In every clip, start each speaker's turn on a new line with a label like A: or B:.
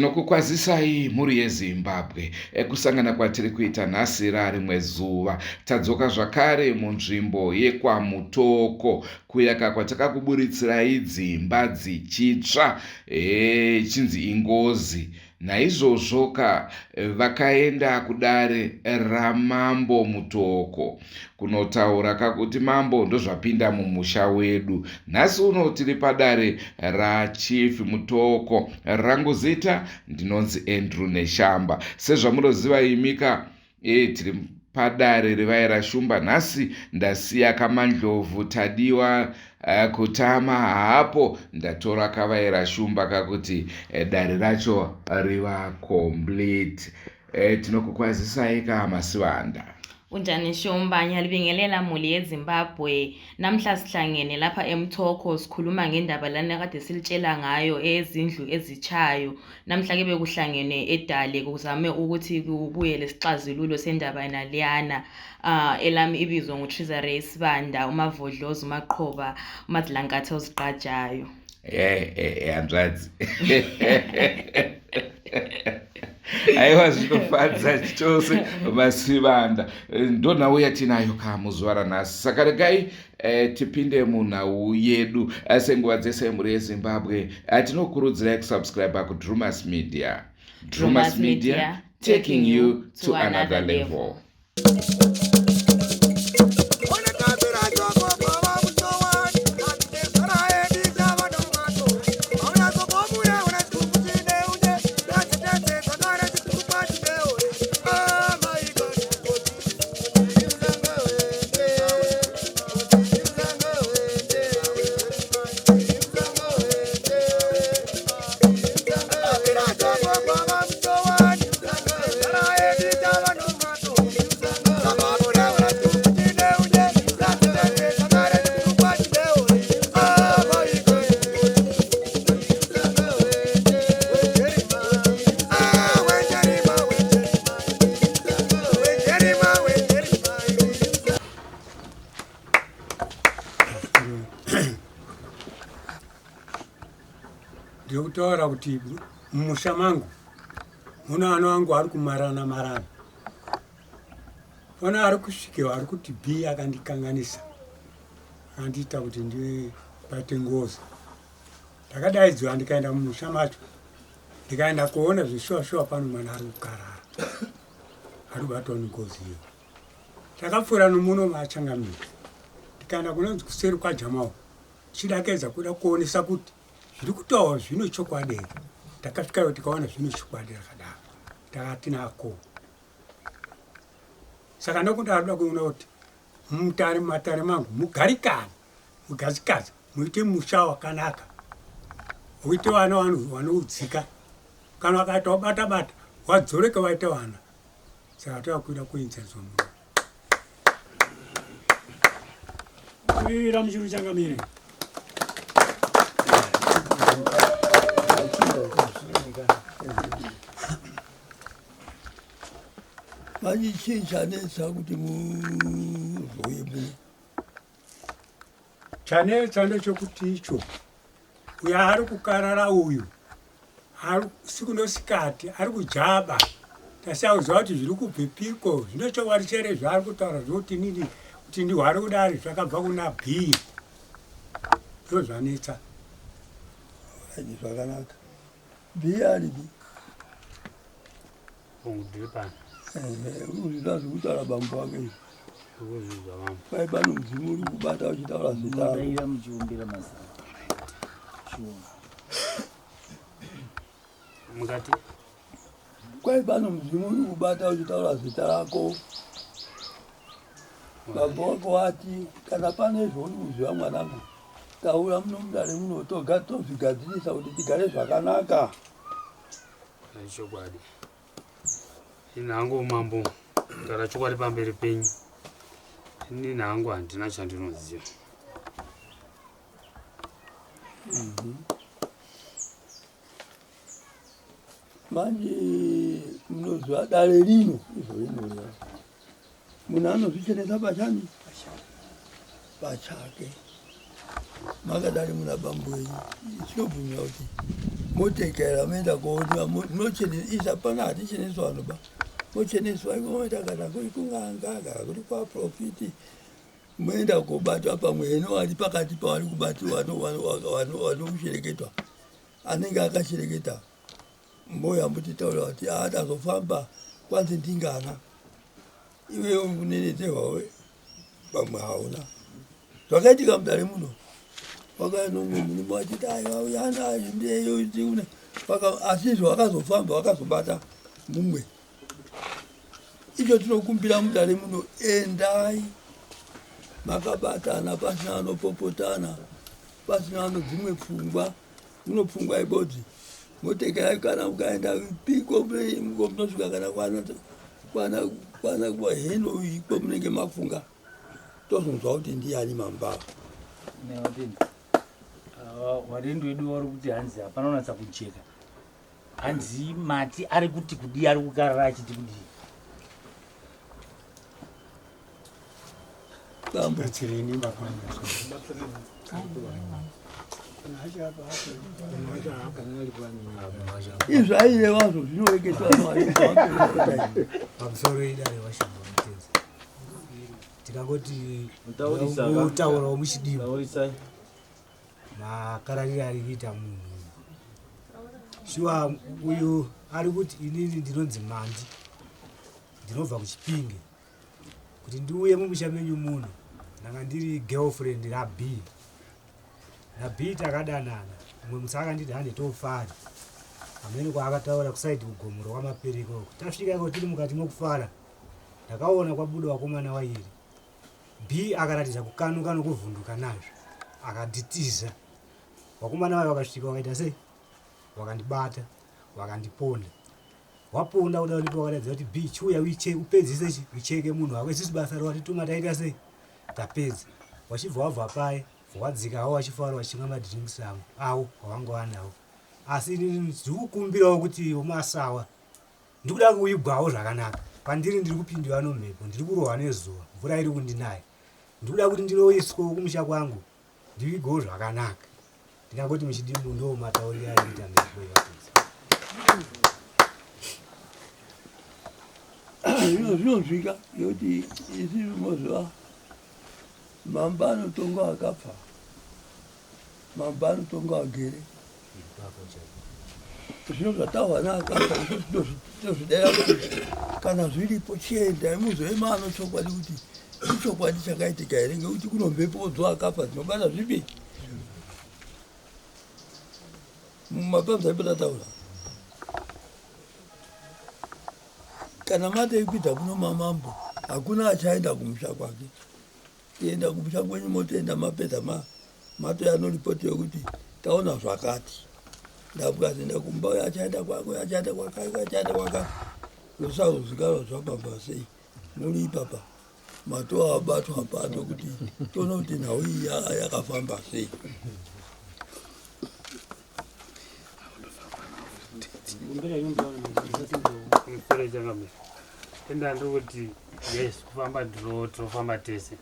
A: Tinokukwazisai mhuri yeZimbabwe kusangana kwatiri kuita nhasi rarimwe zuva. Tadzoka zvakare munzvimbo yekwaMutoko kuyaka kwatakakuburitsirayi dzimba dzichitsva ichinzi ingozi. Naizvozvo ka vakaenda kudare raMambo Mutoko kunotaura ka kuti mambo ndozvapinda mumusha wedu. Nhasi uno tiri padare raChief Mutoko. Rangu zita ndinonzi Andrew Neshamba. Sezvamunoziva imi ka tiri padare revaera Shumba. Nhasi ndasiya kaMandlovu Tadiwa kutama haapo, ndatora kavaera Shumba kakuti dare racho riva complete. Tinokukwazisai ka Masivanda.
B: Unjani Shumba, ngiyalibingelela muli yeZimbabwe. Namhla sihlangene lapha eMthoko sikhuluma ngendaba lana kade silitshela ngayo eyezindlu ezitshayo. Namhla ke bekuhlangene edale kuzame ukuthi kubuye lesixazululo sendaba naliyana. Elami ibizo nguTriza Ray Sibanda, uMavodlozi, uMaqhoba, uMadzilankatha oziqajayo.
A: Hanzvadzi aiwa, zvinofadza chose Masivanda. Ndo nhau yatinayo ka muzuva ranhasi, saka regai tipinde munhau yedu. Senguva dzese, mhuri yeZimbabwe, tinokurudzirai kusubscribe kuDrumas Media. Drumas Media, taking you to another level.
C: Ndiri kutaura kuti mumusha mangu muna vana vangu ari kumarana marana. Ona ari kusvikewa ari kuti B akandikanganisa, akandiita kuti ndibate ngozi. Ndakadaidzwa ndikaenda mumusha macho, ndikaenda kuona zveshuwa shuwa pano mwana ari kukarara, ari kubatwa nengozi iyo. Ndakapfuura nomuno maachangamira, ndikaenda kunonzi kuseri kwaJamao, chidakedza kuda kuonesa kuti zviri kutaura zvino chokwadi here. Takasvikayo tikaona zvino chokwadi rakadaro, takatinako. Saka nokudaro da kuona kuti mutare matare mangu mugarikane, mugadzikadzi, muite musha wakanaka, uite vana vanoudzika. Kana vakaita wabata bata wadzoreke waita vana, saka tava kuda kuenzanidzwa muno. Kwira muchiru changamire.
D: Manje chii chanetsa kuti muzouye muno?
C: Chanetsa ndechekuti icho uyo ari kukarara uyu siku nosikati ari kujaba, tasiya kuziva kuti zviri kubvepiko. Zvino chokwadi chere zvaari kutaura zvokuti nini kuti ndihwari kudari zvakabva kuna B, ndo zvanetsa.
D: Zvakanaka. B aripi?
E: Ndiri pano.
D: Uzvida zvekutaura bambo wake izvi.
E: Ndikuzvidzwa mambo.
D: Pai pano mudzimu uri kubata uchitaura zita rako.
F: Munodaira muchiumbira mazano. Shuwa.
E: Mukati.
D: Kwai pano mudzimu uri kubata uchitaura zita rako. Bambo wako wati kana pane zvauri kuziva mwanangu, taura muno mudare muno, toga tozvigadzirisa kuti tigare zvakanaka.
E: Chokwadi. Ini hangu mambo, kutaura chokwadi pamberi penyu. Ini hangu handina chandinoziva.
D: Manje munoziva dare rino izvo rino riya, munhu anozvichenesa pachani pachake. Makadari muna bambo wenyu, chinobvumira kuti Motekera moenda kooniwa munochenesa pano haticheneswa vanhu ba mocheneswa iko moenda kana kuri kun'anga kana kuri kwaprofiti moenda kobatwa pamwe heno vari pakati pavari kubatiwa vanokushereketwa anenge akashereketa mboya mutitaura kuti atazofamba kwanzi ndingana iwe unenedzerwa we pamwe hauna zvakaitika mudare muno wakauya nomumwe murume wachiti aiwa uyana ndeyoune asi izvo wakazofamba wakazobata mumwe icho tinokumbira mudare muno endai makabatana pasina anopopotana pasina anodzimwe pfungwa muno pfungwa ibodzi motekerai kana mukaenda piko munosvika kana kwana kwana kwana kwaheno iko munenge mafunga tozonzwa kuti ndiyani mambava
F: warendi wedu wari kuti hanzi hapana unatsa kujeka hanzi mati ari kuti kudii ari kukarara achiti kudii
D: Izvi airevazvo zvinoreketwa
C: pamusoro idare washamba mutenzi tikangoti kutaurawo muchidiwa makararire ari kuita munhu shuwa uyu ari kuti inini ndinonzi mandi ndinobva kuchipinge kuti ndiuye mumusha menyu muno ndanga ndiri girlfriend rab nab takadanana umwe musi akanditi hande tofara hamene kwaakataura kusaidi kugomuro kwamapereko uko tasvika iko tiri mukati mokufara ndakaona kwabuda wakomana wairi b akaratidza kukanuka nokuvhunduka nazvo akanditiza wakomana vayo vakasvika wakaita sei wakandibata wakandiponda Waponda kuda ndipo wakadaidzira kuti B chiuya uiche upedzise chi ucheke munhu wako isusu basa rawatituma taita sei tapedza wachibva wabva paye wadzika hawo wachifara wachimwa madrinks angu awo awanga wanawo asi inini ndiri kukumbirawo kuti umasawa ndikuda kuigwawo zvakanaka pandiri ndiri kupindiwa nomhepo ndiri kurohwa nezuva mvura iri kundinaya ndikuda kuti ndinoiswawo kumusha kwangu Ndivigewo zvakanaka. Ndingangoti muchidimbu ndo mataurire ari kuita mhepo ivapedza.
D: Zvino zvinonzwika nekuti isi moziva mambo anotonga akafa, mambo anotonga agere. Zvino zvataurwa neakafa isu tinozvidaira kuti kana zviripo chiendai muzove maano chokwadi kuti ichokwadi chakaitika here ngekuti kuno mhepo dzo akafa dzinobata zvipi mumapamza ipo tataura kana mateikwidza kuno mamambo hakuna achaenda kumusha kwake Tienda kumusha kwenyu motoenda mapedza ma matoya noripoti yokuti taona zvakati. Ndakukazoenda kumba uyo achaenda kwake uyo achaenda kwakai uyo achaenda kwakai zvosazozikanwa zvafamba sei muri ipapa matoa abatwa pano kuti toona kuti nhau iyi yakafamba sei.
E: Enda ndikuti yes kufamba ndiro tinofamba tese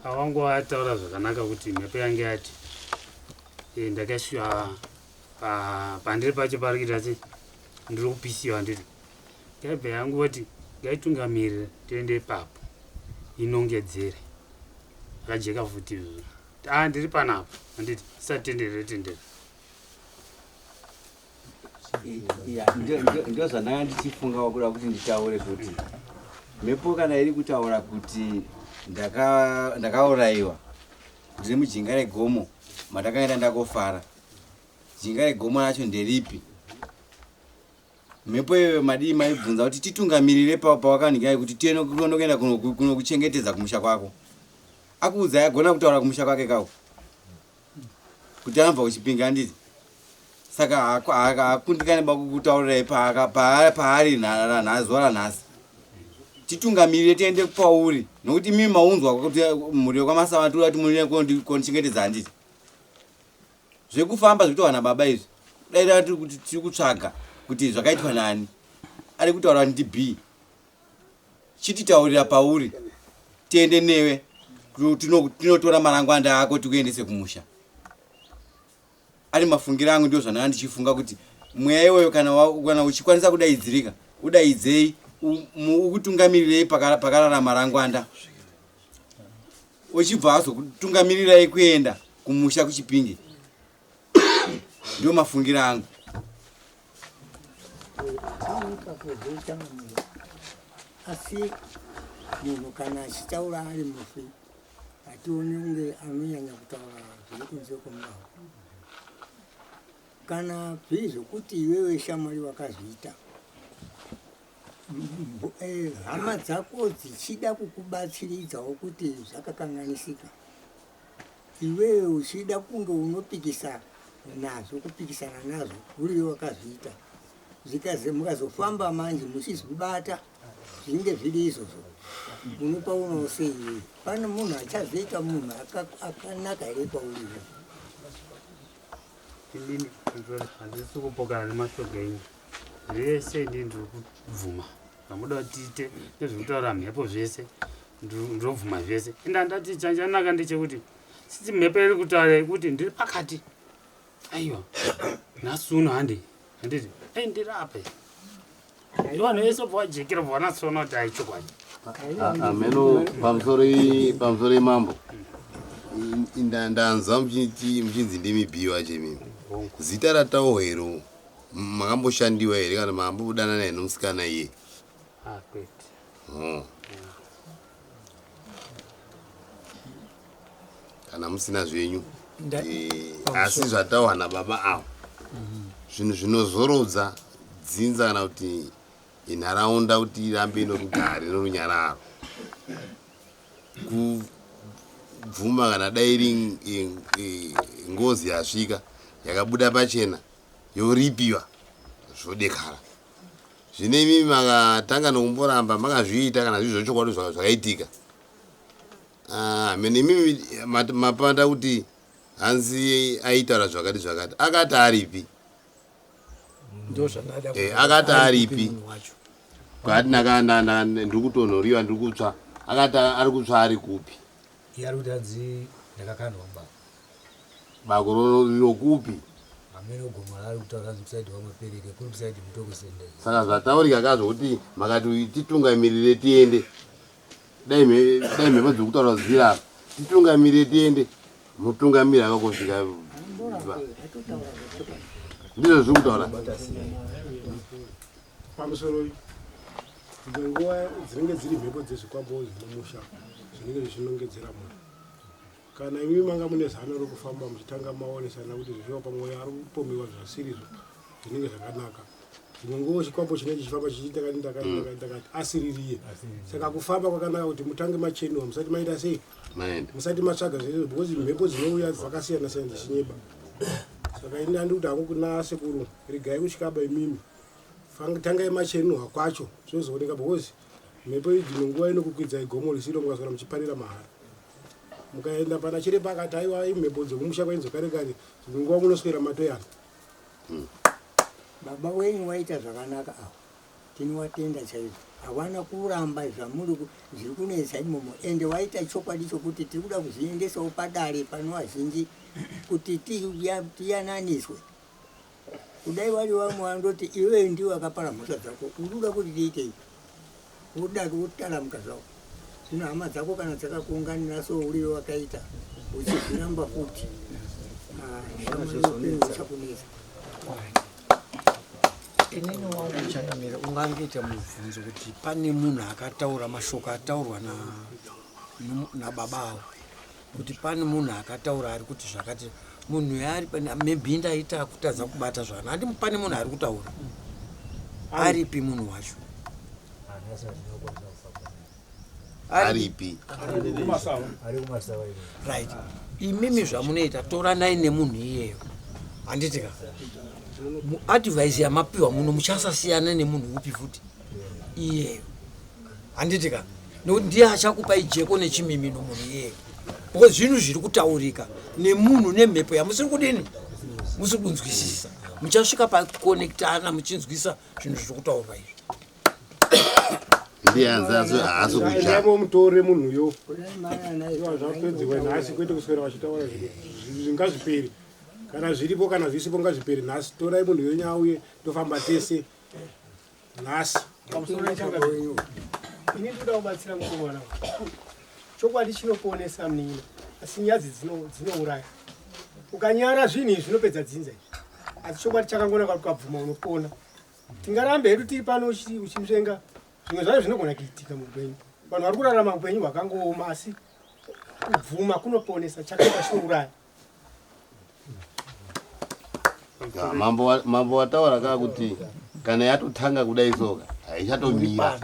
E: awangu ataura zvakanaka kuti mhepo yange yati eh, ndakasviwa pandiri pacho pari kuita se ndiri kupisiwa ndiri ngaibva yangu voti ngaitungamirire tiende ipapo inongedzere akajeka futi izvozvo a ah, ndiri panapa handiti satenderere tendere
G: Ndozvandanga ndichifungawo kuda kuti nditaure kuti mhepo kana iri kutaura kuti ndakaurayiwa ndiri mujinga regomo mandakaenda ndakofara jinga regomo racho nderipi mhepo iyoyo madii maibvunza kuti titungamirire pawakandigai kuti tienokuenda kunokuchengetedza kumusha kwako akuudzai agona kutaura kumusha kwake kako kuti anobva kuchipinga handiti saka haakundikani bakukutaurirai paari zuva ranhasi titungamirire tiende pauri nokuti mimi maunzwa kuti mhuri yekwamasava tikuda kuti muine kondichengetedza handiti zvekufamba zvekutowana baba izvi dai tiri kuti tiri kutsvaga kuti zvakaitwa nani ari kutaura ndi b chititaurira pauri tiende newe tinotora marangwanda ako tikuendese kumusha. Ari mafungiro angu ndio zvandanga ndichifunga kuti mweya iwoyo kana, wa, kana uchikwanisa kudaidzirika udaidzei ukutungamirirei pakararama rangwanda uchibva azokutungamirirai kuenda kumusha kuchipinge ndio mafungiro angu.
C: Asi munhu kana achitaura ari mufi hationi kunge anonyanya kutaura zviri kunze kwomurawo. Kana zviri zvokuti iwewe shamwari wakazviita, eh, hama dzako dzichida kukubatsiridzawo kuti zvakakanganisika, iwewe uchida kunge unopikisa nazvo, kupikisana nazvo, uriwe wakazviita, zvikaze mukazofamba manje muchizvibata zvinenge zviri izvozvo, unopaonawo sei iwewe? Pane munhu achazoita munhu akanaka here kwauri iwewe?
E: Inini handisi kupokana nemashoko enyu zvese, inini ndiri kubvuma zvamuda kuti tiite nezvekutaura mhepo zvese, ndinobvuma zvese. Ende ndati chanjanaka ndechekuti sisi mhepo iri kutaura yekuti ndiri pakati, aiwa nhasi uno handi handiti ei ndiri apa vanhu vese bva vajekera bva vanatsoona kuti ai chokwadi.
H: Ameno pamusoro pamusoro imambo ndanzwa muchinzi ndimi bhiyo wacho imimi zita ratauhero makamboshandiwa here kana makambodanana here nomusikana iye?
E: Ah, kwete.
H: Oh. Kana musina zvenyu asi zvataurwa nababa avo zvinhu zvinozorodza dzinza kana kuti inharaunda kuti irambe ino rugare norunyararo kubvuma kana dai iri ngozi yasvika yakabuda pachena yoripiwa zvodekara. Zvino imimi makatanga nokumboramba makazviita kana zviri zvechokwadi zvakaitika. Ah, mene imimi mapanda kuti hanzi aitaura zvakati zvakati akati aripi
I: ndozvandada
H: Eh, akati aripi kwati ndiri kutonhoriwa ndiri kutsva akati ari kutsva ari kupi?
I: Iye ari kuti hanzi ndakakandwa mubako.
H: Bako riro kupi?
I: Hameno gomo raari kutaura hanzi kusaidi kwaMapereke kuri kusaidi Mutoko Sende.
H: Saka zvataurika ka zvokuti makati titungamirire tiende dai dai mhepo dziri kutaura dziri apa titungamirire tiende mutungamiri akakosvika ndizvo zviri kutaura.
J: Pamusoro dzimwe nguva dzinenge dziri mhepo dzezvikwambo zvemumusha zvinenge zvichinongedzera munhu. Kana imi manga mune zano rokufamba muchitanga maonesana kuti zvishuwa pamwe ari kupomiwa zvasirizvo zvinenge zvakanaka. Dzimwe nguva chikwambo chinenge chichifamba chichiti ndakati ndakati ndakati ndakati asiririye. Saka kufamba kwakanaka kuti mutange macheniwa musati maita sei
H: maenda
J: musati matsvaga zvese because mhepo dzinouya dzakasiyana siyana dzichinyeba. Saka ini handiri kuti hangu kuna sekuru regai kutyaba imimi tangai machenurwa kwacho zvozooneka because mhepo idzi dzimwe nguva inokukwidzai gomo risiro mukaswera muchiparira mahara. Mukaenda pana chiremba akati aiwa imhepo dzekumusha kwenyu dzekare kare dzimwe nguva munoswera matoyana.
C: Baba wenyu waita zvakanaka ava, tinowatenda chaizvo. Hawana kuramba zvamuri zviri kunetsa imomo, ende waita chokwadi chokuti tiri kuda kuzviendesawo padare pane vazhinji kuti tiyananiswe. Kudai vari vamwe vanondoti iwewe ndiwe wakapara mhosva dzako, uri kuda kuti tiitei? Woda wotaramuka zvako. Zvino hama dzako kana dzakakuunganira so uriwe wakaita uchizviramba futi, ah, shamwari upenyu huchakunetsa.
I: Inini wangu changamire ungangoita mubvunzo kuti pane munhu akataura mashoko ataurwa nababa avo kuti pane munhu akataura ari kuti zvakati munhu yaari maybe ndaita kutadza kubata zvana handi pane munhu ari kutaura aripi munhu wacho
H: aripi?
I: Right, imimi zvamunoita toranai nemunhu iyeyo handiti ka advice yamapiwa muno muchasasiyana nemunhu upi futi iyeyo handiti ka nokuti ndiye achakupai jeko nechimimino munhu iyeyo because zvinhu zviri kutaurika nemunhu nemhepo yamusiri kudini musiri kunzwisisa muchasvika pakonektana muchinzwisa zvinhu zviri kutaurwa izvi.
H: Ndiye hanzi haasi kudya.
J: Endai mutore munhuyo zvapedzwa nhasi kwete kuswera vachitaura zvinhu ngazviperi. Kana zviripo kana zvisipo ngazvipere nhasi. Torai munhu wenyu auye tofamba tese nhasi.
K: Ini ndinoda kubatsira mukomana. Chokwadi chinoponesa munin'ina asi nyadzi dzinouraya. Ukanyara zvinhu izvi zvinopedza dzinza izvi. Asi chokwadi chakangonaka kuti ukabvuma unopona. Tingarambe hedu tiri pano uchinzvenga zvimwe zvacho zvinogona kuitika muupenyu. Vanhu vari kurarama upenyu hwakangooma asi kubvuma kunoponesa chakaipa chinouraya.
H: Mambo wataura kaa kuti kana yatotanga kudai soka haichatomira.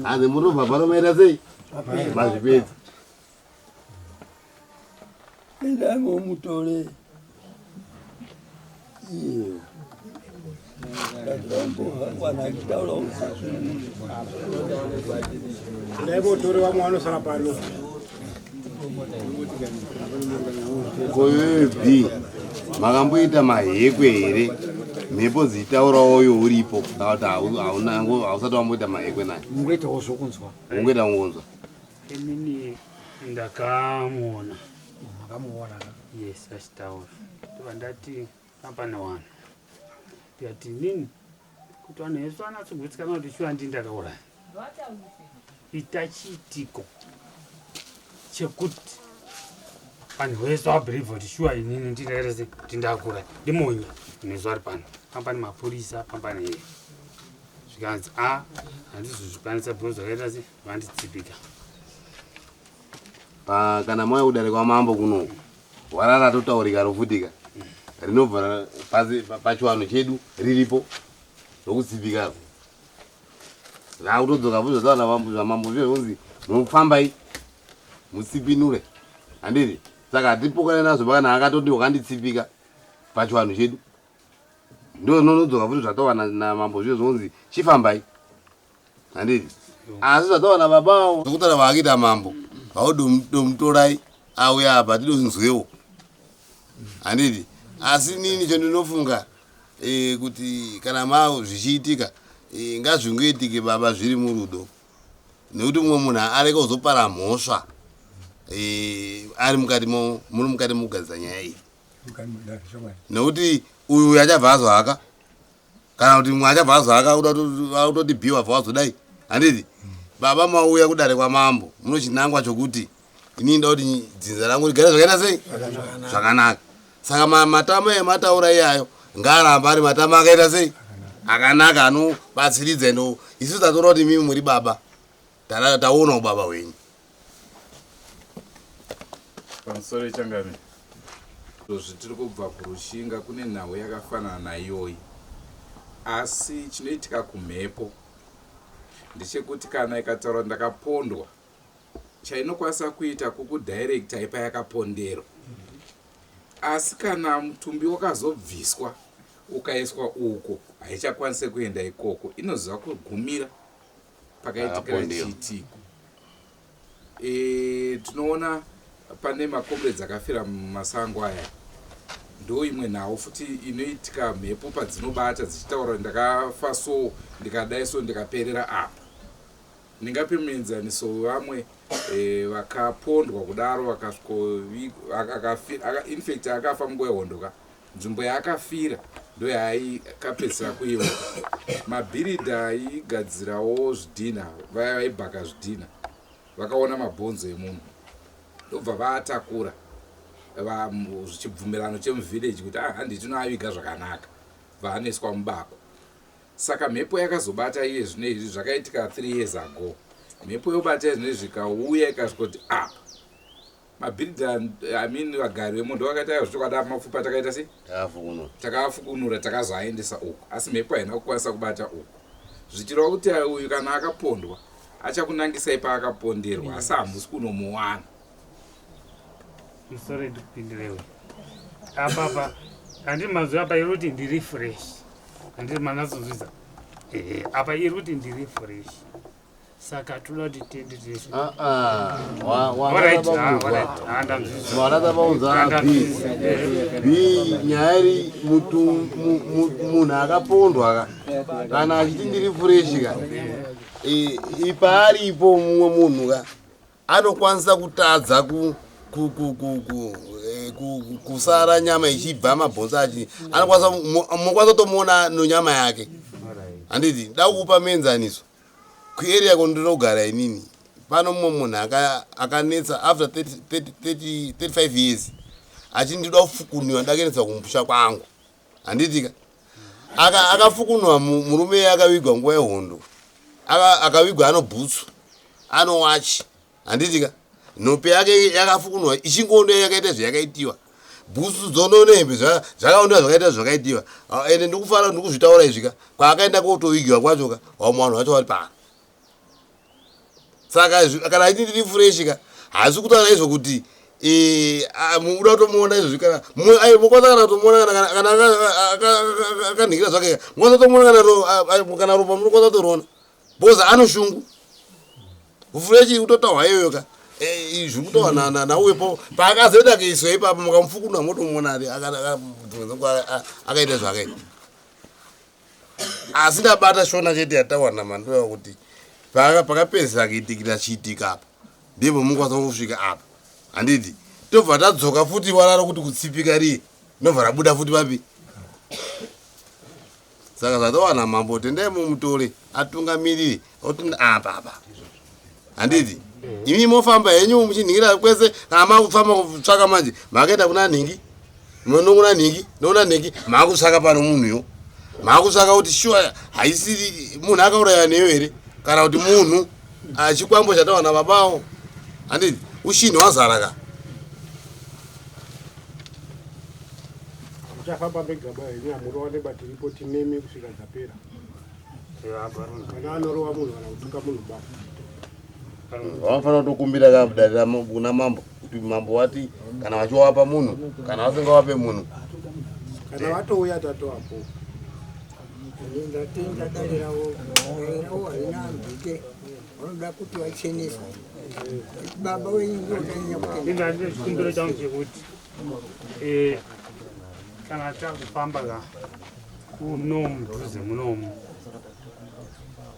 H: Hanzi murobva pano maita sei? Mazvipedza.
D: Endai mumutore iye.
J: Endai motore vamwe vanosara pano.
H: Koyoyo B makamboita mahekwe here mhepo dzichitaurawo uyo uripo kana kuti hausati wamboita mahekwe naye?
I: Ungoitawo zvokunzwa.
H: Ungoita kungonzwa.
E: Inini ndakamuona.
I: Makamuona ka?
E: Yes, achitaura. Ndobva ndati pane vanhu. Ndikati inini kuti vanhu vese vanatsogutsikana kuti shuwa ndini ndakauraya. Ita chiitiko chekuti vanhu vese vabhilivha kuti shuwa inini ndindaita sei kuti ndakura ndimonye nezuva ari pano pamba mapurisa pamba neye zvikanzi a handizozvikwanisa because zvakaita sei vanditsipika.
H: Pa kana mauya kudare kwamambo kuno hwara ratotaurika rofutika rinobva pasi pachiwanhu chedu riripo rokutsipika rakutodzoka futi zvataura zvamambo zviye zvonzi mufambai mutsipinure handiti saka hatipokane nazvo pakana akatoti wakanditsipika pachiwanhu chedu ndo rinonodzoka futi zvataura namambo zviye zvonzi chifambai handiti asi zvataura nababa avo zokutaura vaakita mambo vaudomutorai auya apa tidonzwewo handiti asi nini chandinofunga e, kuti kana ma zvichiitika e, ngazvingoitike baba zviri murudo nekuti mumwe munhu areke kuzopara mhosva e, ari mukati muri mukati mukugadzisa nyaya iyi nekuti uyu achabva azohaka kana kuti mumwe achabva azohaka kutoti bhiwa bva wazodai handiti baba mauya kudare kwamambo muno chinangwa chokuti inini nda kuti dzinza rangu rigare zvakaita sei zvakanaka saka matama emataura iyayo ngaaramba ari matama akaita sei akanaka anobatsiridza endo isu tatoona kuti imimi muri baba taona ubaba hwenyu
A: pamusoro echangami zvitiri kubva kurushinga kune nhau yakafanana naiyoyi asi chinoitika kumhepo ndechekuti kana ikataura ndakapondwa chainokwanisa kuita kukudirectai payakaponderwa asi kana mutumbi wakazobviswa ukaiswa uko haichakwanise kuenda ikoko inoziva kugumira pakaitikira chiitiko e, tinoona pane makomredzi akafira mumasango aya ndo imwe nhau futi inoitika mhepo padzinobata dzichitaura ndakafa so ndikadai so ndikaperera apa Ndingape muenzaniso wevamwe eh, vakapondwa kudaro vakasviko infact akafa munguva yehondo ka nzvimbo yaakafira ndoyaaikapedzisira kuyeuka mabhiridha aigadzirawo zvidhina vaya vaibhaka zvidhina vakaona mabhonzo emunhu ndobva vaatakura chibvumirano chemuvillage kuti ah, handi tinoaviga zvakanaka vaanoiswa mubako Saka mhepo yakazobata iye zvino izvi zvakaitika 3 years ago. Mhepo yobata iye zvino izvi ikauya ikasvikoti apa. Mabhiridha I mean vagari vemo ndovakaita aiwa zvechokwadi apa mapfupa takaita sei?
H: Takafukunura.
A: Takafukunura takazoaendesa uku asi mhepo haina kukwanisa kubata uku. Zvichireva kuti uyu kana akapondwa achakunangisai paakaponderwa asi hamusi kunomuwana.
E: Sorry ndikupindirewe. Apa apa handiri mazwi apa iri kuti ndiri fresh. Handiri manatsonzwisa. Ehe apa iri kuti ndiri fresh. Saka toda kuti tiende tese.
H: Ah ah. Wa wa. Alright, ah, alright. Ah, ndamzwisa. Warata paunza B. B nyaya iri mutu munhu akapondwa ka. Kana achiti ndiri fresh ka. Eh ipaaripo mumwe munhu ka. Anokwanisa kutadza ku ku ku ku ku eh, kusara nyama ichibva mabhonzo achi anokwanisa munokwanisa kutomuona nonyama yake handiti da kukupa muenzaniso kuarea kondinogara inini pano mumwe munhu akanetsa after 30, 30, 30, 35 years achindida kufukunyiwa ndakuendesa kumusha kwangu handitika akafukunwa murume akavigwa nguva yehondo akavigwa ano bhutsu ano wachi handitika nhope yake yakafukunwa ichingondo yakaita zvayakaitiwa bhutsu dzono nehembe zvakaondiwa zvakaita zvakaitiwa ah, ende ndikufara ndikuzvitaura izvika kwaakaenda kotovigiwa kwachoka vamwe vanhu vacho vari pano saka kana achiti ndiri fresh ka haasi kutaura izvo kuti eh, uda kutomuona izvozvi kana mokwanisa kana kutomuona kana akanhingira zvake mokwanisa kutomuona kana ropa munokwanisa kutoriona because anoshungu fresh kutotaurwa iyoyo ka eh, zviri kutaurwa nauwepo paakazoita kuiswa ipapo mukamufukuna motomuona ari akaita zvakaita asi ndabata shona chete yatawana mandoya kuti pakapedzisa kuitikira chiitika apa ndipo mungwanisa kusvika apa handiti tobva tadzoka futi wararo kuti kutsipika riye nobva rabuda futi papi saka zvatowana mambo tendai mumutore atungamirire otinda apa apa handiti imi mofamba henyu muchinhingira kwese kana makufamba kutsvaka manje makaenda kuna nhingi nokuna nhingi nokuna nhingi makutsvaka pano munhuyo makutsvaka kuti shuwa haisiri munhu akauraya neyo here kana kuti munhu achikwambo chatawana babawo handiti ushini wazara ka
J: muchafamba mega ba henyu hamurowane batiripo tinemi kusvika dzapera kana anorova munhu kana kutuka munhu ba
H: vanofanira kutokumbira kadarira kuna mambo kuti mambo wati kana vachiwapa munhu kana vasingawape munhu
J: kana vatouya tatoapo
L: ndatenda dare ravo dare ravo harina mhike vanoda kuti vacheneswe baba wenyu ndiwo tanyanya kutenda
E: chikumbiro changu chekuti eh, kana takufamba ka kuno mudhuze munomu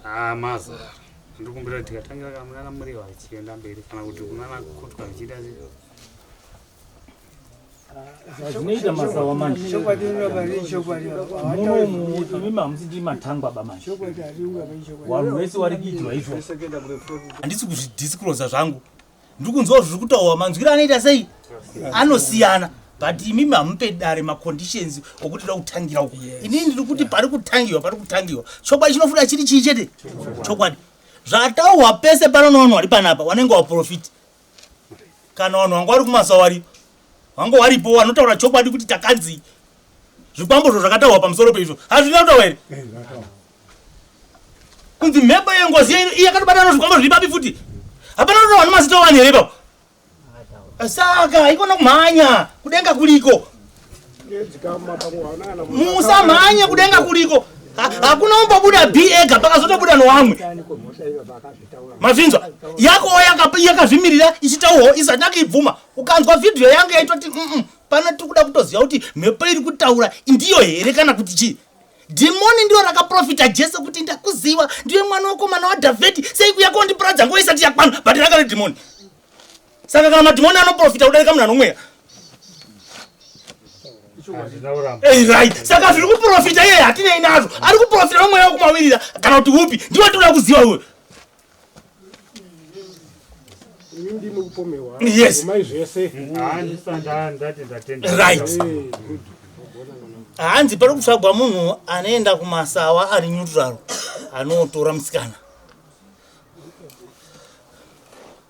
E: ah, mazara ndikumbira kuti tikatangira kana munana murewa achienda mberi kana kuti kunana kutwa zvichiita se
F: zvazvinoita masawa manje munomu imimi hamusi ndi matangwa ba manje vanhu vese vari kuitirwa izvo handisi kuzvidisclosa zvangu ndiri kunzwa zviri kutaurwa manzwiro anoita sei anosiyana but imimi hamupe dare maconditions okuti da kutangira uku inini ndiri kuti pari kutangiwa pari kutangiwa chokwadi chinofuda chiri chii chete chokwadi zvataurwa pese pano nevanhu vari panapa wanenge waprofiti kana vanhu vanga vari kumasawari vanga waripo vanotaura chokwadi kuti takanzi zvikwambo zvo zvakataurwa pamusoro peizvo hazvina kutaurwa here kunzi mhepo yengozi iyi yakatobatana nezvikwambo zviri papi futi hapana kutotaurwa nemazita evanhu here ipapo saka haikona kumhanya kudenga kuliko musamhanye kudenga kuliko hakuna umbobuda b ega pakazotobuda nowamwe mazvinzwa yakowo yakazvimirira ichitaurwawo isati akuibvuma ukanzwa vhidhiyo yangu yaitoti mm pano tiri kuda kutoziva kuti mhepo iri kutaura ndiyo here kana kuti chii dhimoni ndiro rakaprofita jesu kuti ndakuziva ndiwe mwana wakomana wadhavhidhi sei kuya kondiparadza nguva isati yakwana but ranga redhimoni saka kana madhimoni anoprofita kudarika munhu anomweya right saka zviri kuprofita iye hatinei nazvo ari kuprofita nomweya wekumawirira kana kuti upi ndiwo tinoda kuziva uyo yes right hanzi pari kutsvagwa munhu anoenda kumasawa ari neutral anotora musikana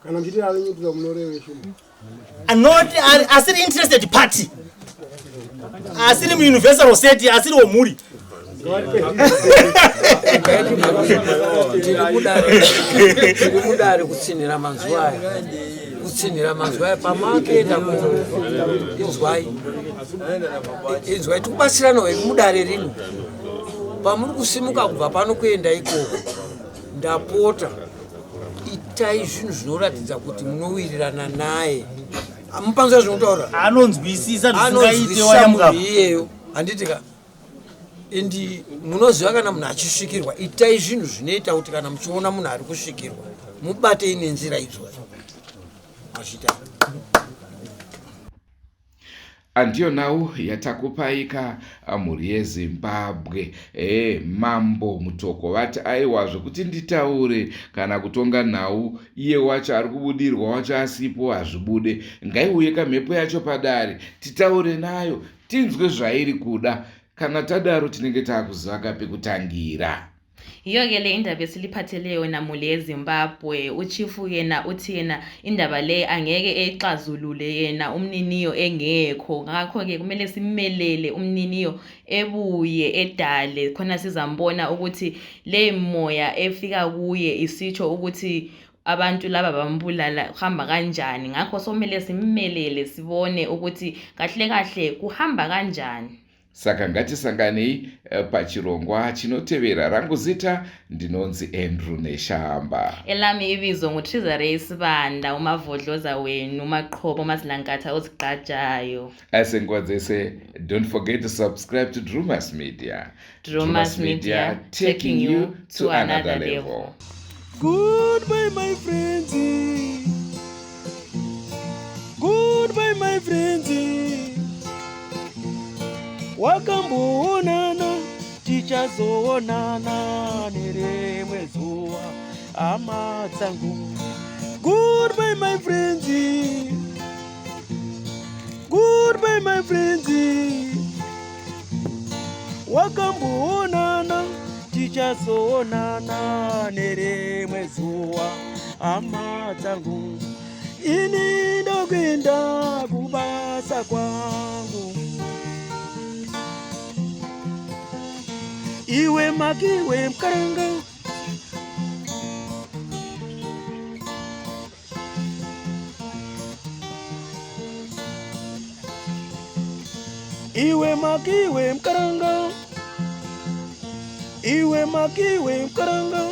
J: kana muchiti ari neutral munoreve shumba
F: not asiri interested party asiri muuniversal set asiri womhuri
I: tiri mudare kutsinhira manzwi aya kutsinhira manzwi aya pamakuenda inzwai inzwai tikubatsirana hedu mudare rino pamuri kusimuka kubva pano kuenda ikoko ndapota itai zvinhu zvinoratidza kuti munowirirana naye mupanzwa zvinotaura
F: anonzwisisa
I: anonzwisisa munhu iyeyo handiti ka and munoziva kana munhu achisvikirwa itai zvinhu zvinoita kuti kana muchiona munhu ari kusvikirwa mubatei nenzira idzodzo mazvita.
A: Andiyo nhau yatakupaika mhuri yeZimbabwe. E, Mambo Mutoko vati aiwa zvekuti nditaure kana kutonga nhau iye wacho ari kubudirwa wacho asipo hazvibude. Ngaiuye kamhepo yacho padare titaure nayo tinzwe zvairi kuda. Kana tadaro tinenge taakuziva ka pekutangira.
B: Yiyo-ke le indaba esiliphathele yona muli yeZimbabwe. Uchifu yena uthi yena indaba le angeke eyixazulule yena umniniyo engekho. Ngakho-ke kumele simmelele umniniyo ebuye edale khona sizambona ukuthi le moya efika kuye isitsho ukuthi abantu laba bambulala kuhamba kanjani. Ngakho somele simmelele sibone ukuthi kahle kahle kuhamba kanjani.
A: Saka ngatisanganei eh, pachirongwa chinotevera. Rangu zita ndinonzi Andrew Neshamba.
B: Elami ibizo nguTrizarey Sibanda, uMavodloza wenu, uMaqhobo, uMazilankatha ozigqajayo.
A: Senguva dzese, don't forget to subscribe to Drumas Media.
B: Drumas Media, taking you to another level.
M: Goodbye, my friends. Goodbye, my friends. Wakamboonana, tichazoonana nerimwe zuva, hama dzangu. Goodbye, my friends. Goodbye, my friends. Wakamboonana, tichazoonana nerimwe zuva, hama dzangu. Ini ndokuenda kubasa kwangu. Iwe makiwe mkaranga. Iwe makiwe mkaranga. Iwe makiwe mkaranga.